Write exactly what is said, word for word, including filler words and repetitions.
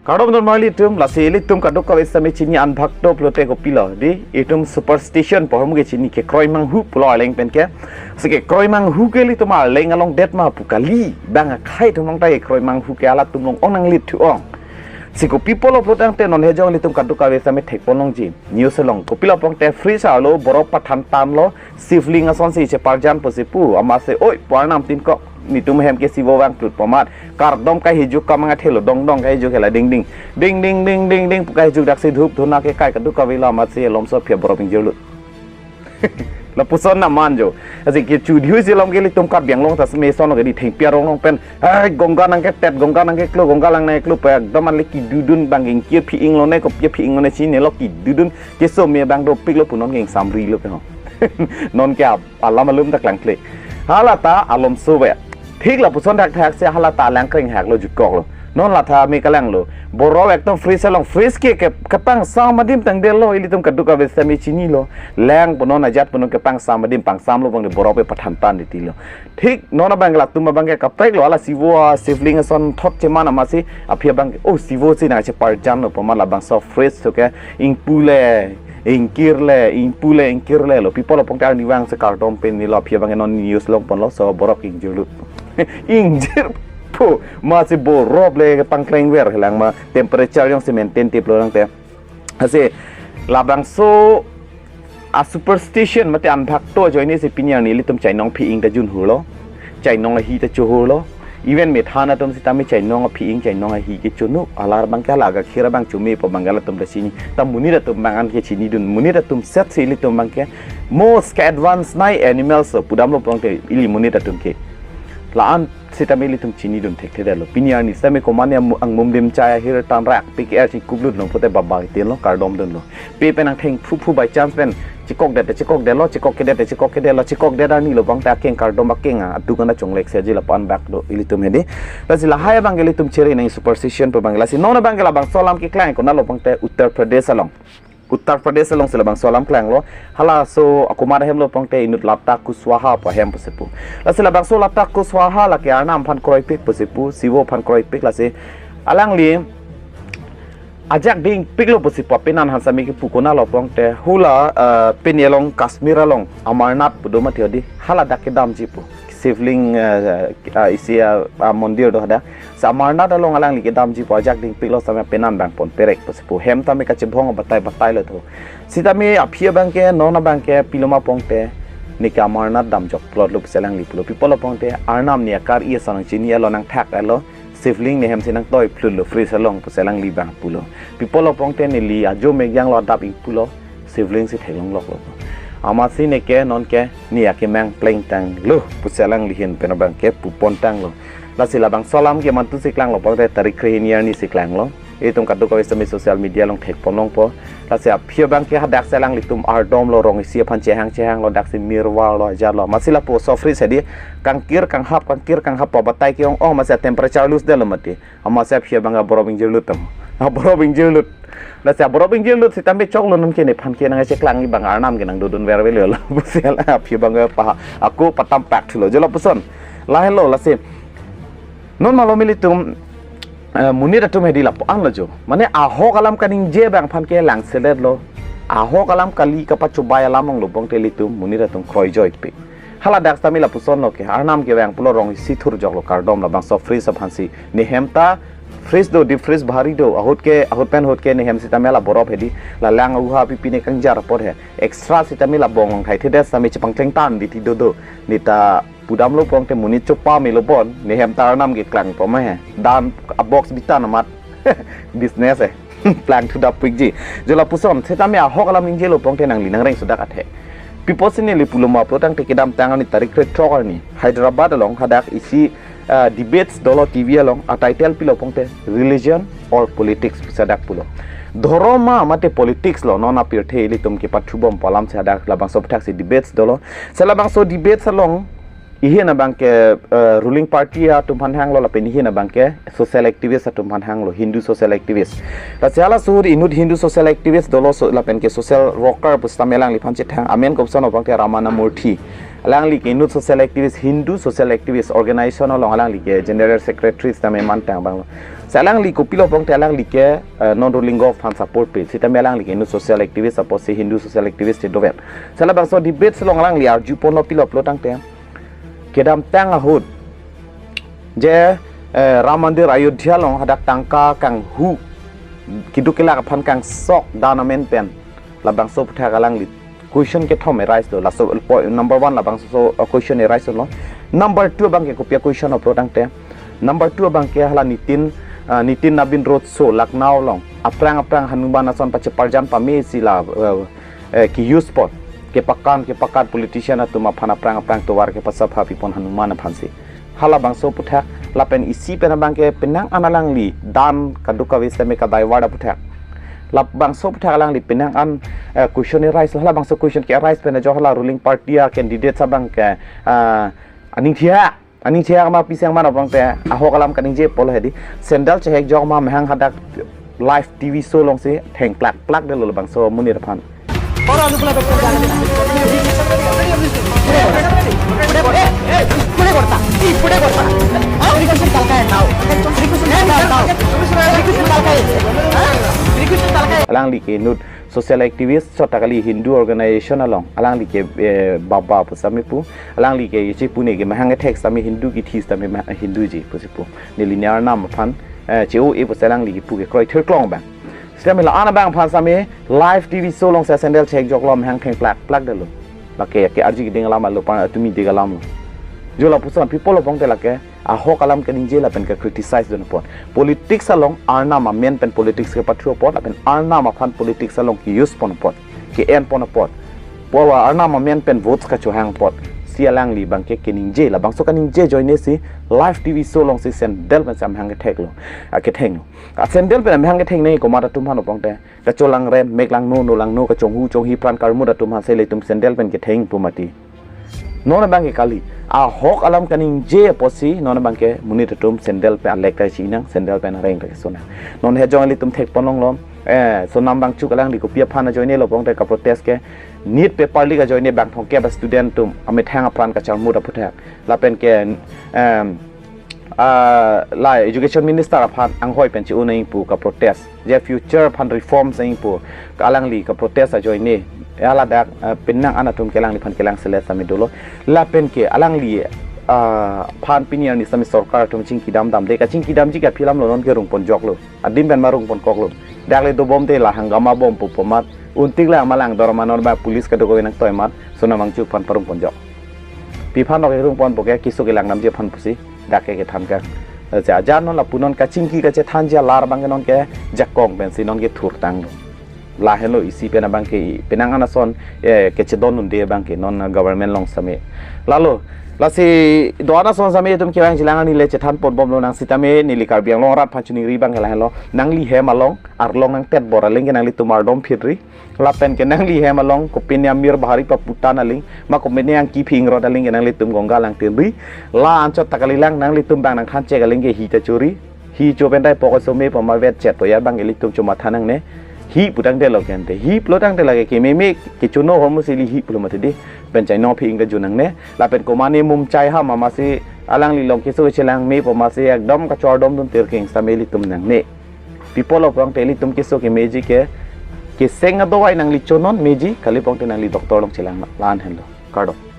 Kardom don marli atum, lasi ilitum kadokave sitame chini anbhakto pulote kopilo, dei, itum superstition pu ahormu ke chini, kekroi manghu pulo arleng pen ke. Si kekroi manghu ke ilitum arleng along det ma pu kali, bang akhei atum along ta kekroi manghu ke halatum along ong nanglit thu ong. Si kopi pulo pulotangte non hejong ilitum kadokave sitame thekpon longji. News along kopilo pulotangte fridge arlo borok pathan tanlo, sivling asonsi cheparjan pusi pu, amatsi oi pu arnam tin kok, netum hem ke sivo vang plut pu amat, kardom kahijuk kamang athelo, dong dong kahijuk hela ding ding, ding ding ding ding ding pu kahijuk daksi dhup dhuna ke kai kadokave lo, amatsi alomso aphi aborok ingjirlut. Lapuson na man jo. Asi ke chu dhiu si along ke ilitum Karbi Anglong ta seme son ke dei, thengpi arong along pen, "Ai, Ganga nangketet, Ganga nangkeklo, Ganga lang nangkeklo," pu ekdom anle kedodun abang ke ingkir phi-ing lone, kopi phi-ing lone chinine lo, kedodun keso me abang dopiklo pu non ke ingsamrilo ke ho. Non ke ap- alam alum ta klangkle. Halata alomso ve. Thik lapuson thakthak si halata alang kreng haklo, jutkoklo. Non latha me kalanglo. Borok ekdom fridge along, fridge ke, ke, kepangsam adim tangdetlo, ilitum kadokave sitame chinilo. Lang pu non ajat pu non kepangsam adim, pangsamlo bang de borok pe pathan tan titilo. Thik non abang latum abang ke kapreklo, hala sivo a sivling asonthot cheman amatsi aphi abang ke, oh, sivo si nangcheparjanlo pu amat labangso fridge so ke ingpu le, ingkir le, ingpu le, ingkir le lo. Pi pulo pulotangte arnivang si kardom pen nilo, aphi abang non news longponlo, so borok ingjirlut. Ingjir pu, amatsi borok le pangklengver helang ma temperature jongsi maintain tip lo nangte. Asi labangso a superstition mate anbhakto ajoine si pini arni ilitum chainong phi-ing ta junhurlo. Chainong ahi ta chohurlo. Even methan atum sitame chainong aphi-ing, chainong ahi ke chonu. Alar abang ke hala gakhir abang chome pu abang halatum ta chini. Ta monit atum abang an ke chinidun. Monit atum set si ilitum abang ke most ke advance nei animals so pudamlo pulotangte ili monit atum ke. La-an sitame ilitum chinidun thekthedetlo. Pini arni sitame komatne ang-, angmum dim chai ahir tan rak pik er chingkup lut long pute baba itin lo, kardom dunlo. Pe pen angtheng phuphu by chance pen chekokdet te chekokdetlo, chekokkedet te chekokkedetlo, chekokdet arni lo bang ta akeng kardom akeng a, aduk ana chonglek si aji lapu-an bak do ilitum hedi. Lasi lahai abang ke ilitum chere nang superstition pu abang, lasi non abang ke labangso alam keklang konatlo pulotangte Uttar Pradesh along. Uttar Pradesh alongsi labangso alam klanglo. Halaso akomat ahemlo pulotangte inut Lata Kushwaha pu ahem pusi pu. Lasi labangso Lata Kushwaha lake arnam aphan kroipik pusi pu, sivo aphan kroipik, lasi alangli ajak dingpiklo pusi pu, penan aphan sitame kipu konatlo pulotangte hula, eh, pini along Kashmir along Amarnath pu do mati hedi, hala dak kedamji pu. Sivling, eh, eh, isi, eh, eh, mondir do hadak. Si Amarnath along alangli kedamji pu ajak dingpiklo sitame penan bang pon perek pusi pu. Hem tame kachebhong batai batailo tho. Sitame aphi abang ke, non abang ke pilo ma pulotangte, neke Amarnath damjok plotlo pusi alangli pulo. Pi pulo pulotangte, arnam ne akar-i ason nangchini-etlo, nangthak-etlo. Sivling ne hem si nangtoi phlutlo fridge along pusi alangli bang pulo. Pi pulo pulotangte neli ajo mekyanglo, adap ingpulo, sivling si theklongloklo. Amatsi neke non ke ne akemang plengtanglo pusi alangli ahin pen abang ke pupontanglo. Lasi labangso alam ke mantu si klanglo pulotangte tarik krehini arni si klanglo. Itum kadokave sitame social media along thekpon longpo. Lasi aphi abang ke hadak si alanglitum ardomlo, rong isi aphan chehang chehanglo, daksi mirwar lo, ajar lo. Amatsi lapuson fridge hedi kangkir kanghap, kangkir kanghap pu batai ke-ong-ong, amatsi temperature lose detlo mati. Amatsi aphi abang aborok ingjirlut tam. Aborok ingjirlut. Lasi aborok ingjirlut sitame choklo, non ke nephan ke nangcheklangji abang arnam ke nangdodun vervelo lo. Pusi la aphi abang pa ako patam pak thulo. Jo lapuson. Lahelo lasi. Non malom ilitum, eh, monit atum hedi lapu-anlo jo. Mane ahok alam kaningje abang aphan ke langseletlo. Ahok alam kali kapachobai alam onglo pulotangte ilitum monit atum kroijoipik. Hala dak sitame lapusonlo ke, arnam kevang pulo, rong isi thurjoklo kardom labangso fridge aphansi. Ne hem ta fridge do, deep fridge bahari do, ahut ke, ahut pen ahut ke ne hem sitame la borok hedi, la lang uha pipi ne kangjar apot he. Extra sitame la bong long thai thedet sitame chepangkleng tan di ti dodo. Ne ta pudamlo pulotangte monit chopa melo bon, ne hem ta arnam keklang pu ma he. Dan a box bitan amat. Business eh. Plangthu dap pikji. Jo lapuson, sitame ahok alam ningjelo pulotangte nangli nangreng sudak athe. Pi pusi neli pulo ma pulotangte kedamtang arni tarik krethrok arni Hyderabad along hadak isi, ah, debates dolo T V along, a title pilo pulotangte Religion or Politics pusi hadak pulo. Dhorom ma mate politics lo, non apirthe ilitum kepathubom pu alam si hadak labangso aphuthak si debates dolo. Si labangso debates along, ihin abang ke, eh, ruling party atum aphan hanglo lapen ihin abang ke social activist atum aphan hanglo, Hindu social activist. Lasi halaso ahut inut Hindu social activist dolo, so lapen ke social worker pusitame alangliphan chethang, amen kopuson pulotangte Ramana Murthy. Alangli ke inut social activist, Hindu social activist organization along alangli ke general secretary sitame mantang abang. Si alangli kopilo pulote alangli ke eh, non ruling govt aphan support pe. Sitame alangli ke inut social activist apotsi Hindu social activist si dover. Si labangso debate along alangli arjupon kopilo pulo tangte, kedamtang ahut je eh, Ram Mandir Ayodhya along hadak tangka kanghu keduk kelak aphan kangsok dan amen pen labangso aphuthak alangli question kethom arise do. Laso point number one labangso, uh, question arise lo. Number two abang ke kopi a-question pulo tangte, number two abang ke hala Nitin, uh, Nitin Nabin Road Show Lucknow along aphrang aphrang Hanuman ason pacheparjan pame si la, uh, eh, ke-use pon, kepakan kepakan politician atum aphan aphrang aphrang tovar kepasapha pipon Hanuman aphansi. Halabangso aphuthak lapen isi pen abang ke penang an alangli dan kaduk kave sitame ka-divert aphuthak. Labangso aphuthak alangli penang an, eh, question arise, halabangso question ke-arise pen ajok hala ruling party a-candidate abang ke, ah, aning thia, aning thia ma pisi ang mano pulote ahok alam kaningje pulo hedi. Sandal chehek jok ma mehang hadak live T V show alongsi theng plak plak detlo labangso amonit aphan. Alangli ke inut social activist, sota kali Hindu organization along alangli ke, eh, baba pu sitame pu, alangli ke chepune ke mehang kethek sitame Hindu kithi sitame meh-, Hinduji pusi pu. Neli ne Arnam aphan, eh, che-o-e pusi alangli kipu ke kroithir klong abang. Sitame la-an abang aphan sitame live T V show alongsi sandal chehek joklo mehang theng plak plak detlo. Lake ke arji keding alam lo, pa tumi ding alam lo. Jo lapuson people pulote lake ahok alam kaningje lapen ke-criticize dun apot. Politics along Arnam amen pen politics kepathu apot lapen Arnam aphan politics along ke-use pon apot, ke-en pon apot, pu Arnam amen pen votes kachohang apotsi alangli abang ke keningje, labangso kaningje ajoine si live T V show alongsi sandal pen si amehang ketheklo, ah, kethenglo. A-sandal pen amehang ketheng nangji komat atum aphan pulote kacholang rem, mek langno, no langno, kachonghu chonghi apran karmut atum aphansi ilitum sandal pen ketheng pu mati. Non abang ke kali, ahok alam kaningje apotsi non abang ke monit atum sandal pen alek ta chinang, sandal pen areng ta kesonang. Non he jong ilitum thek pon longlo, eh, Sonam Wangchuk alangli kopi aphan ajoine lo pulote ka-protest ke NEET paper leak ajoine bang thomkep a-student atum amethang apran kacharmut aphuthak. Lapen ke, em, ah, la education minister aphan anghoi pen che-o nangji pu ka-protest. Je future aphan reforms nangji pu alangli ka-protest ajoine. Ya ladak, ah, penang an atum ke alangliphan kelang selet sitame dolo. Lapen ke alangli, ah, aphan pini arni sitame sorkar atum chingki dam damde, kachingki damji ke aphi alam lo, non ke rung pon joklo. Adim pen ma rung pon koklo. Dak le dobom te la hangama bom pu pu amat. Untik la malang dor ma non ba police kadokave nangtoi amat Sonam Wangchuk aphan parung pon jok. Pi aphan nok rung pon pu ke keso kelang damji aphan pusi dak ke kethan ka. Eh, si ajan non lapu non kachingki kachethanji alar abang ke non ke jakong pensi non ke thurtang lo. Lahenlo isi pen abang ke penang an ason, eh, kachedon unde abang ke non government along sitame. Lalo, lasi do-an ason sitame itum kevang jilang ani le chethan pon bomlo nang sitame neli Karbi Anglong arat aphan choningri abang ke lahenlo. Nangli hem along arlong nangtet bor aling ke nanglitum ardom phitri. Lapen ke nangli hem along kopine amir bahari paputan aling, ma kopine angki phingrot aling ke nanglitum Ganga lang tinri. La anchot ta kalilang, nanglitum abang nangthan chek aling ke hi ta chori. Hi cho pen dai pok so me pu ma vet chet po ya abang ilitum chomatha nangne. Hi pu tangte lo kente. Hi pulo tangte lake kememe kechono ahormu si ili hi pulo mati di. Pen chai no phi-ing ta jun nangne. Lapen komane mum chai ha ma masi alangli along keso chelang me pu masi ekdom kachor dom duntir keng sitame ilitum nangne. Pi apotlo pulote ilitum keso kemeji ke, keseng adovai nangli chonon meji, kali pulote nangli doctor along chelang ma, la-an henlo. Kardom.